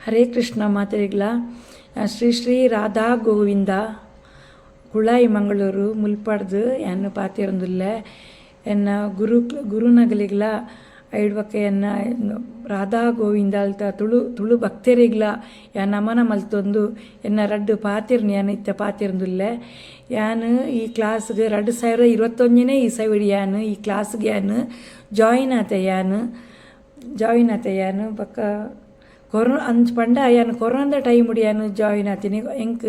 Hare Krishna ಮಾತೆರೆಗ್ಲ. Shri Shri Radha Govinda Kulai Mangaluru ಮುಲ್ಪಡ್ದು ಯಾನ್ ಪಾತೆರೊಂದುಲ್ಲೆ. ಎನ್ನ ಗುರು ಗುರುನಗಲಿಗ್ಲ ಐಡ್ಬೊಕ ಎನ್ನ ರಾಧಾ ಗೋವಿಂದ ಅಲ್ತ ತುಳು ತುಳು ಭಕ್ತರಿಗ್ಲ ಯಾನ್ ನಮನ ಮಲ್ತೊಂದು ಎನ್ನ ರಡ್ಡ್ ಪಾತೆರ್ನ ಯಾನ್ ಇತ್ತೆ ಪಾತೆರೊಂದುಲ್ಲೆ. ಯಾನ್ ಈ ಕ್ಲಾಸ್ಗ್ 2021ನೇ ಇಸವಿಡ್ ಯಾನ್ ಈ ಕ್ಲಾಸ್ಗ್ ಯಾನ್ ಜಾಯಿನ್ ಆತೆ. ಯಾನ್ ಜಾಯಿನ್ ಆತೆ ಯಾನ್ ಬೊಕ್ಕ ಕೊರೊ ಅಂಚ ಪಂಡ ಯಾನ್ ಕೊರೋನಾದ ಟೈಮುಡು ಯಾನ್ ಜಾಯಿನ್ ಆತಿನಿ. ಎಂಕ್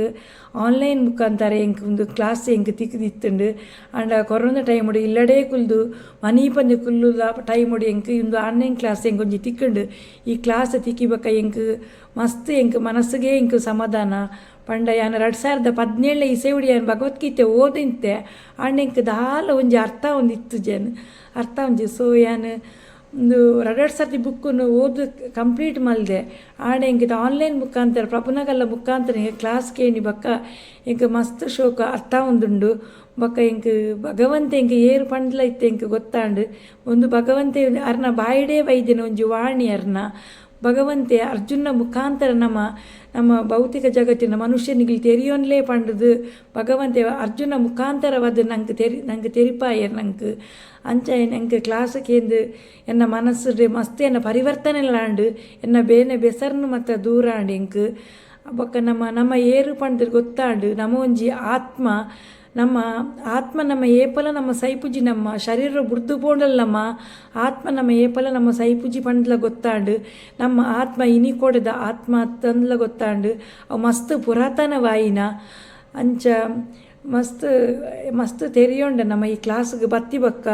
ಆನ್ಲೈನ್ ಮುಖಾಂತರ ಎಂಕ್ ಉಂದು ಕ್ಲಾಸ್ ಎಂಕ್ ತಿಕ್ದಿತ್ತುಂಡು. ಆಂಡ ಕೊರೋನಾ ಟೈಮುಡು ಇಲ್ಲಡೇ ಕುಲ್ದು ಮನೀಪಂದೆ ಕುಲ್ಲುದ ಟೈಮುಡು ಎಂಕ್ ಇಂದು ಆನ್ಲೈನ್ ಕ್ಲಾಸ್ ಎಂಕ್ ಒಂಜಿ ತಿಕ್ಕುಂಡು. ಈ ಕ್ಲಾಸ್ ತಿಕ್ಕಿ ಬೊಕ್ಕ ಎಂಕ್ ಮಸ್ತ್ ಎಂಕ್ ಮನಸ್ಸುಗೇ ಎಂಕ್ ಸಮಾಧಾನ. ಪಂಡ ಯಾನ್ 2017 ಇಸವಿಡ್ ಯಾನ್ ಭಗವದ್ಗೀತೆ ಓದಿಂತೆ. ಆಂಡ ಎಂಕ್ ದಾಲ ಒಂಜಿ ಅರ್ಥ ಒಂದಿತ್ತುಜಿ ಇತ್ತುಜೆನ್ ಅರ್ಥ ಒಂಜಿ. ಸೊ ಯಾನ್ ಉಂದು ರಡ್ಡ್ ಸರ್ತಿ ಬುಕ್ಕುನು ಓದು ಕಂಪ್ಲೀಟ್ ಮಲ್ದೆ. ಆಂಡ ಎಂಕ್ ಆನ್ಲೈನ್ ಮುಖಾಂತರ ಪ್ರಭುನಗಲ್ಲ ಮುಖಾಂತರ ಎಂಕ್ ಕ್ಲಾಸ್ ಕೇನಿ ಬೊಕ್ಕ ಎಂಕ್ ಮಸ್ತ್ ಶೋಕು ಅರ್ಥ ಆವೊಂದುಂಡು. ಬೊಕ್ಕ ಎಂಕ್ ಭಗವಂತೆ ಎಂಕ್ ಏರ್ ಪಂಡ್ಲ ಇತ್ತೆ ಎಂಕ್ ಗೊತ್ತಾಂಡ್. ಉಂದು ಭಗವಂತೆ ಅರ್ನ ಬಾಯಿಡೇ ಬೈದಿನ ಒಂಜಿ ವಾಣಿ. ಅರ್ನ ಭಗವಂತೆ ಅರ್ಜುನ ಮುಖಾಂತರ ನಮ್ಮ ನಮ್ಮ ಭೌತಿಕ ಜಗತ್ತಿನ ಮನುಷ್ಯನಿಗೆ ತೆರಿಯೊನ್ಲೇ ಪಂಡುದು ಭಗವಂತೆ ಅರ್ಜುನ ಮುಖಾಂತರವಾದ ನಂಗೆ ತೆರಿ ನಂಗೆ ತೆರಿಪಾಯೆರ್ ನಂಕ್. ಅಂಚ ಎಂಕ್ ಕ್ಲಾಸ್ ಕೇಂದ್ ಎನ್ನ ಮನಸ್ಸು ಮಸ್ತ್ ಎನ್ನ ಪರಿವರ್ತನೆ ಆಂಡ್. ಎನ್ನ ಬೇನೆ ಬೆಸರ್ನು ಮತ್ತ ದೂರ ಆಂಡ್ ಎಂಕ್. ಬೊಕ್ಕ ನಮ್ಮ ನಮ್ಮ ಏರು ಪಂಡ್ದ್ ಗೊತ್ತಾಂಡ್. ನಮ ಒಂಜಿ ಆತ್ಮ, ನಮ್ಮ ಆತ್ಮ ನಮ್ಮ ಏಪಲ ನಮ್ಮ ಸೈಪುಜಿ. ನಮ್ಮ ಶರೀರ ಬುಡ್ದು ಪೋಂಡಲ್ ನಮ್ಮ ಆತ್ಮ ನಮ್ಮ ಏಪಲ ನಮ್ಮ ಸೈಪುಜಿ ಪಂಡ್ಲ ಗೊತ್ತಾಂಡ್. ನಮ್ಮ ಆತ್ಮ ಇನಿಕೋಡೆದ ಆತ್ಮ ಅತ್ತಂದ್ಲ ಗೊತ್ತಾಂಡ್. ಅವು ಮಸ್ತ್ ಪುರಾತನ ವಾಯಿನ. ಅಂಚ ಮಸ್ತ್ ಮಸ್ತ್ ತೆರಿಯೊಂಡ ನಮ್ಮ ಈ ಕ್ಲಾಸ್ಗ್ ಬತ್ತಿ ಬೊಕ್ಕ.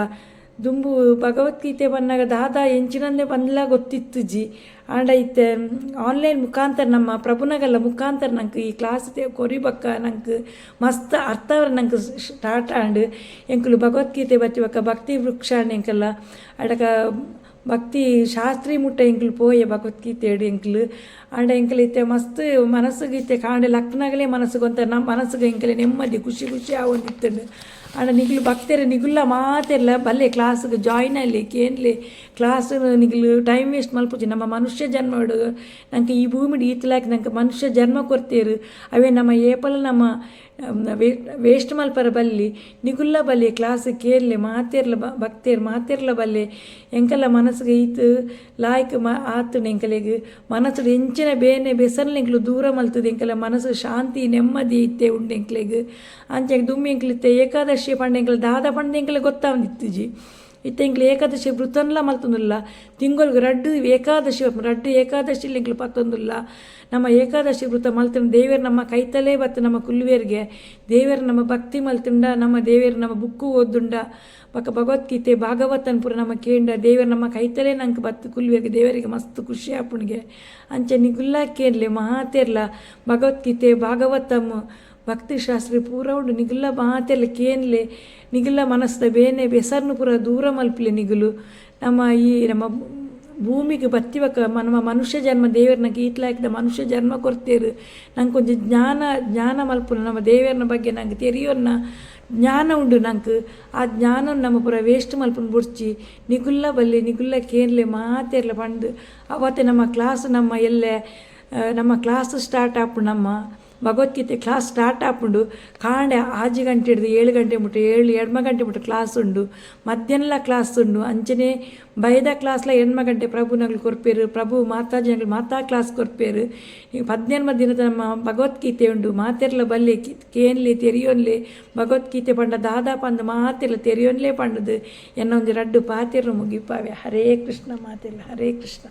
ದುಂಬು ಭಗವದ್ಗೀತೆ ಪನ್ನಗ ದಾದ ಎಂಚಿನಂದೆ ಪಂದ್ಲ ಗೊತ್ತಿತ್ತುಜಿ. ಆಂಡ ಇತ್ತೆ ಆನ್ಲೈನ್ ಮುಖಾಂತರ ನಮ್ಮ ಪ್ರಭುನಗಲ್ಲ ಮುಖಾಂತರ ನಂಕ್ ಈ ಕ್ಲಾಸ್ ಕೊರಿ ಬೊಕ್ಕ ನಂಕ್ ಮಸ್ತ್ ಅರ್ಥ ನಂಕ್ ಸ್ಟಾರ್ಟ್ ಆಂಡ್. ಎಂಕುಲು ಭಗವದ್ಗೀತೆ ಬತ್ತಿ ಬೊಕ್ಕ ಭಕ್ತಿ ವೃಕ್ಷ ಎಂಕಲ್ಲ ಅಡಕ ಭಕ್ತಿ ಶಾಸ್ತ್ರಿ ಮುಟ್ಟ ಎಂಕುಲು ಪೋಯೆ ಭಗವದ್ಗೀತೆಡ್ ಎಂಕುಲು. ಆಂಡ ಎಂಕುಲು ಇತ್ತೆ ಮಸ್ತ್ ಮನಸ್ಸುಗ್ ಇತ್ತೆ ಕಾಂಡೆ ಲಕ್ನಗಲೇ ಮನಸ್ಸುಗ್ ಒಂತೆ ನಮ್ಮ ಮನಸ್ಸುಗ್ ಎಂಕಲೆ ನೆಮ್ಮದಿ ಖುಷಿ ಖುಷಿ ಆವೊಂದಿತ್ತುಂಡು. ಆಂಡ ನಿಗುಲು ಭಕ್ತೆರ್ ನಿಗುಲ್ಲ ಮಾತೆರ್ಲ ಬಲ್ಲೆ, ಕ್ಲಾಸ್ಗ್ ಜಾಯಿನ್ ಆಲೆ, ಕೇನ್ಲೆ ಕ್ಲಾಸ್. ನಿಗುಲು ಟೈಮ್ ವೇಸ್ಟ್ ಮಲ್ಪೊಡ್ಚಿ. ನಮ್ಮ ಮನುಷ್ಯ ಜನ್ಮಡ್ ನಂಕ್ ಈ ಭೂಮಿಡ್ ಈತ್ ಲಾಯ್ಕ್ ನಂಕ್ ಮನುಷ್ಯ ಜನ್ಮ ಕೊರ್ತೆರ್. ಅವೇ ನಮ್ಮ ಏಪಲ ನಮ್ಮ ವೇಸ್ಟ್ ಮಲ್ಪರ ಬಲ್ಲಿ. ನಿಗುಲ್ಲ ಬಲ್ಲೆ, ಕ್ಲಾಸ್ ಕೇನ್ಲೆ ಮಾತೆರ್ಲ. ಭಕ್ತೆರ್ ಮಾತೆರ್ಲ ಬಲ್ಲೆ. ಎಂಕಲ್ಲ ಮನಸ್ಸುಗ್ ಈತ್ ಲಾಯ್ಕ್ ಆತುಂಡು. ಎಂಕಲೆಗ್ ಮನಸ್ಸುಡ್ ಎಂಚಿನ ಬೇನೆ ಬೆಸರ್ನ್ ಎಂಕುಲು ದೂರ ಮಲ್ತುದು ಎಂಕಲ ಮನಸ್ಸು ಶಾಂತಿ ನೆಮ್ಮದಿ ಇತ್ತೆ ಉಂಡು ಎಂಕ್ಲೆಗ್. ಅಂಚ ದುಂಬು ಎಂಕ್ಲು ಇತ್ತೆ ಏಕಾದಶಿ ಪಂಡ ಎಂಕಲ್ ದಾದ ಪಂದ್ ಎಂಕಲೆಗ್ ಗೊತ್ತಾವೊಂದಿತ್ತುಜಿ. ಇತ್ತೆ ಎಂಕ್ಲು ಏಕಾದಶಿ ವೃತನ್ಲ ಮಲ್ತೊಂದುಲ್ಲ. ತಿಂಗೊಲ್ಗ್ ರಡ್ಡ್ ಏಕಾದಶಿ, ರಡ್ಡ್ ಏಕಾದಶಿ ಎಂಕ್ಲು ಪತ್ತೊಂದುಲ್ಲ. ನಮ್ಮ ಏಕಾದಶಿ ವೃತ ಮಲ್ತುಂಡ ದೇವೆರ್ ನಮ್ಮ ಕೈತಲೇ ಬತ್ತು ನಮ್ಮ ಕುಲ್ಲುವೆರ್ಗೆ. ದೇವೆರ್ ನಮ್ಮ ಭಕ್ತಿ ಮಲ್ತುಂಡ, ನಮ್ಮ ದೇವೆರ್ ನಮ್ಮ ಬುಕ್ಕು ಓದ್ದುಂಡ, ಬೊಕ ಭಗವದ್ಗೀತೆ ಭಾಗವತನ್ ಪೂರ ನಮ್ಮ ಕೇಂಡ ದೇವೆರ್ ನಮ್ಮ ಕೈತಲೇ ನಂಕ್ ಬತ್ತು ಕುಲ್ಲುವೆರ್ಗೆ. ದೇವರಿಗೆ ಮಸ್ತ್ ಖುಷಿ ಆಪುಂಡುಗೆ. ಅಂಚ ನಿಗುಲ್ಲ ಕೇನ್ಲೆ ಮಾತೆರ್ಲ. ಭಗವದ್ಗೀತೆ, ಭಾಗವತಮ್, ಭಕ್ತಿ ಶಾಸ್ತ್ರ ಪೂರ ಉಂಡು. ನಿಗುಲ್ಲ ಮಾತೆರ್ಲ ಕೇನ್ಲೆ. ನಿಗುಲ್ಲ ಮನಸ್ದ ಬೇನೆ ಬೆಸರ್ನು ಪೂರ ದೂರ ಮಲ್ಪುಲೆ. ನಿಗುಲು ನಮ್ಮ ಈ ನಮ್ಮ ಭೂಮಿಗೆ ಬತ್ತಿ ಬೊಕ ನಮ್ಮ ಮನುಷ್ಯ ಜನ್ಮ ದೇವೆರ್ ನಂಕ್ ಈತ್ ಲಾಯ್ಕ್ದ ಮನುಷ್ಯ ಜನ್ಮ ಕೊರ್ತೆರ್. ನಂಕ್ ಒಂಜಿ ಜ್ಞಾನ ಜ್ಞಾನ ಮಲ್ಪುನ, ನಮ್ಮ ದೇವೆರ್ನ ಬಗ್ಗೆ ನಂಕ್ ತೆರಿಯೊನ್ನ ಜ್ಞಾನ ಉಂಡು ನಂಕ್. ಆ ಜ್ಞಾನನ್ ನಮ ಪೂರ ವೇಸ್ಟ್ ಮಲ್ಪುನ ಬೊಡ್ಚಿ. ನಿಗುಲ್ಲ ಬಲ್ಲೆ, ನಿಗುಲ್ಲ ಕೇನ್ಲೆ ಮಾತೆರ್ಲ ಪಂದ್. ಅವತ್ತೆ ನಮ್ಮ ಕ್ಲಾಸ್ ನಮ್ಮ ಎಲ್ಲೆ ನಮ್ಮ ಕ್ಲಾಸ್ ಸ್ಟಾರ್ಟ್ ಆಪುಂಡು. ನಮ್ಮ ಭಗವದ್ಗೀತೆ ಕ್ಲಾಸ್ ಸ್ಟಾರ್ಟ್ ಆಪುಂಡು. ಕಾಂಡೆ 6 ಗಂಟೆ ಹಿಡ್ದು 7 ಗಂಟೆ ಮುಟ್ಟ, 7 ಎಡ್ಮ ಗಂಟೆ ಮುಟ್ಟ ಕ್ಲಾಸ್ ಉಂಡು. ಮಧ್ಯಾಹ್ನಲ ಕ್ಲಾಸ್ ಉಂಡು. ಅಂಚನೆ ಬೈದ ಕ್ಲಾಸ್ಲ 8 ಗಂಟೆ ಪ್ರಭುನಗಳು ಕೊರ್ಪೆರ್. ಪ್ರಭು ಮಾತಾಜಿನಗಳು ಮಾತಾ ಕ್ಲಾಸ್ ಕೊರ್ಪೆರ್. 18 ದಿನದ ನಮ್ಮ ಭಗವದ್ಗೀತೆ ಉಂಡು. ಮಾತೆರ್ಲ ಬಲ್ಲೆ, ಕೇನ್ಲೆ, ತೆರಿಯೊನ್ಲೆ. ಭಗವದ್ಗೀತೆ ಪಂಡ ದಾದಾ ಪಂದ್ ಮಾತೆರ್ಲ ತೆರಿಯೊನ್ಲೆ ಪಂಡುದು ಎನ್ನ ಒಂಜಿ ರಡ್ಡ್ ಪಾತೆರ್ನ ಮುಗಿಪಾವೆ. ಹರೇ ಕೃಷ್ಣ ಮಾತೆರ್ಲ. ಹರೇ ಕೃಷ್ಣ.